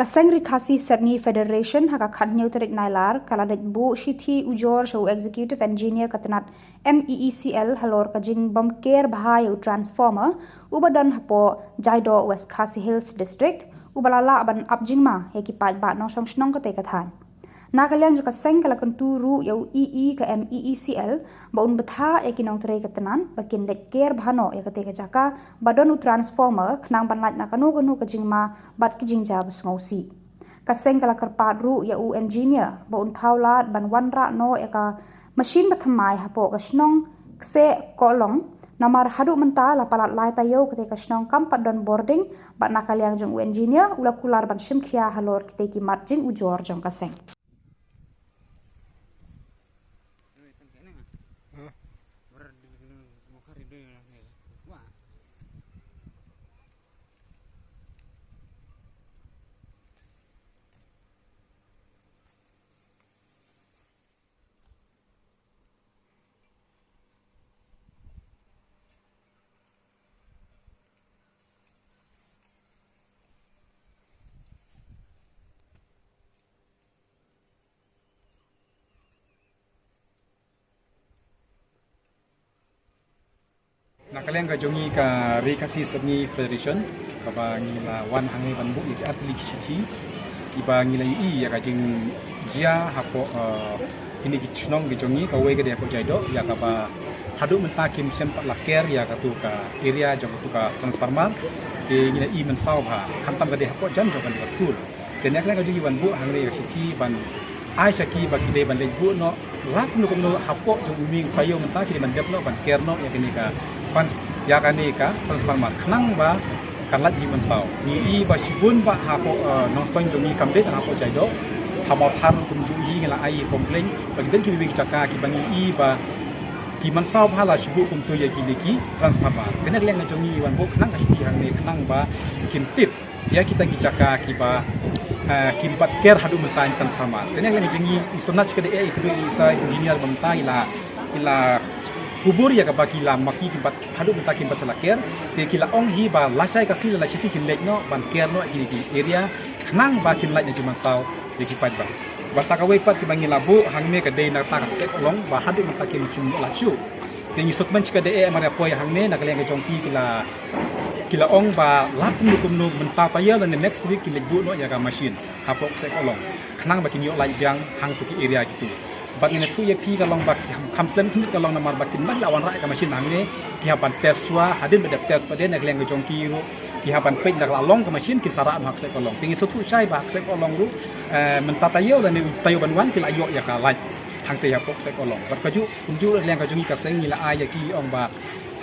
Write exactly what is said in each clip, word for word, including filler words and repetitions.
Ka Seng Ri Khasi Sepngi Federation ha ka khathynñiew tarik Nailar ka la leit buh shithi ujor sha u Executive Engineer ka tnat M E E C L halor ka jingbymker bha ïa u transformer uba don hapoh Jaidoh, West Khasi Hills District, uba la lah ban ap jingma ïa ki paidbah nongshong shnong katei ka thaiñ. Na ka liang jong ka seng ka la kyntu ruh ïa u E E ka M E E C L ba un bthah ïa ki nongtrei ka tnat ba kin leit ker bha noh ïa katei ka jaka ba don u transformer khnang ban lait na kano kano ka jingma bad ki jingjia ba sngewsih. Ka seng ka la kyrpad ruh ïa u engineer ba un thaw lad ban wanrah noh ïa ka machine ba thymmai hapoh ka shnong Kseh Kohlong, namar haduh mynta la palat lai taïew katei ka shnong kam pat don bording, bad na ka liang jong u engineer u la kular ban shim khia halor kitei ki mat jingujor jong ka seng. Na ka liang ka jong ngi ka Ri Khasi Sepngi Federation, kaba ngi la wan hangne ban buh ïa ki artylli ki shithi, kiba ngi la ïohi ïa ka jingjia hapoh, eh, kine ki shnong ki jong ngi, kawei ka dei hapoh Jaidoh, ïa kaba haduh mynta kim shym pat la ker ïa katu ka area jong katu ka transformer. Te ngi la i mynsaw bha, khamtam ka dei hapoh jan jong kane ka skul. Te na ka liang ka jong ngi wan buh hangne ka shithi ban ai sha ki ba ki dei ban leit buh noh la kumno kumno hapoh jong u miej taïew mynta ki dei ban dep noh ban ker noh ïa kane ka fans, ïa kane ka transformer khnang ba kan lait jingmynsaw. Ngi i ba shibun ba hapoh, eh, Nongstoiñ jong ngi kam dei tang hapoh Jaidoh, ha Mawthar kumjuh hi ngi la ai complain ba ki don kiwei ki jaka kiba ngi i ba ki mynsaw bha la shu buh kumto ïa kine ki transformer. Te na ka liang ka jong ngi wan buh khnang ka shithi hangne khnang ba kin tip ïa kita ki jaka kiba, eh, kim pat ker haduh mynta ïa ki transformer. Te na ka liang ka jong ngi, i sngewtynnat shi katdei eh, i kyrduh ïa i sa engineer ba mynta i la, i la kubur ïa kaba ki la, ma ki kim pat haduh mynta kim pat shu la ker. Te ki la ong hi ba lashai ka sngi lashai sngi kin leit noh ban ker noh ïa kine ki area khnang ba kin lait na jingmynsaw ïa ki paidbah. Bad sa kawei pat kiba ngi la buh hangne ka dei na kata ka Kseh Kohlong ba haduh mynta kim shym la shu. Te ngi sngewkmen shi katdei eh, mar ïa poi hangne na ka liang ka jong ki, ki la, ki la ong ba la kumno kumno mynta taïew lane next week kin leit buh noh ïa ka machine hapoh Kseh Kohlong khnang ba kin ïoh lait biang hangto ki area kitu. Bad ngan ïathuh ïa phi ka long ba ki kham, kham slem khyndiat ka long namar ba kin ym lah wanrah ïa ka machine hangne, ki hap ban test shuwa, hadien ba dep test pat de na ka liang ka jong ki ruh ki hap ban peit lada ka la long ka machine kin sa rah noh ha Kseh Kohlong. Te ngi sngewthuh shai ba ha Kseh Kohlong ruh, eh, mynta taïew lane taïew ban wan ki la ïoh ïa ka lait hangtei hapoh Kseh Kohlong. Bad kajuh kumjuh na ka liang ka jong ngi ka seng ngi la ai ïa ki ong ba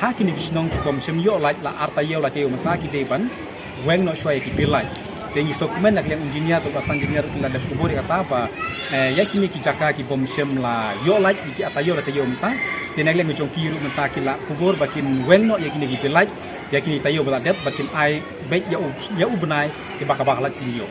ha kine ki shnong ki bym shym ïoh lait la ar taïew la taïew mynta ki dei ban weng noh shuwa ïa ki bill lait. Te ngi sngewkmen na ka liang engineer, to ka seng engineer ki la dep kubur ïa kata ba, eh, ïa kine ki jaka ki bym shym la ïoh lait ïa ki ar taïew la taïew mynta. Te na ka liang ka jong ki ruh mynta ki la kubur ba kin weng noh ïa kine ki bill lait ïa kine taïew ba la dep, ba kin ai beit ïa u, ïa u bnai ïa ba ka ba ka lait kin ïoh.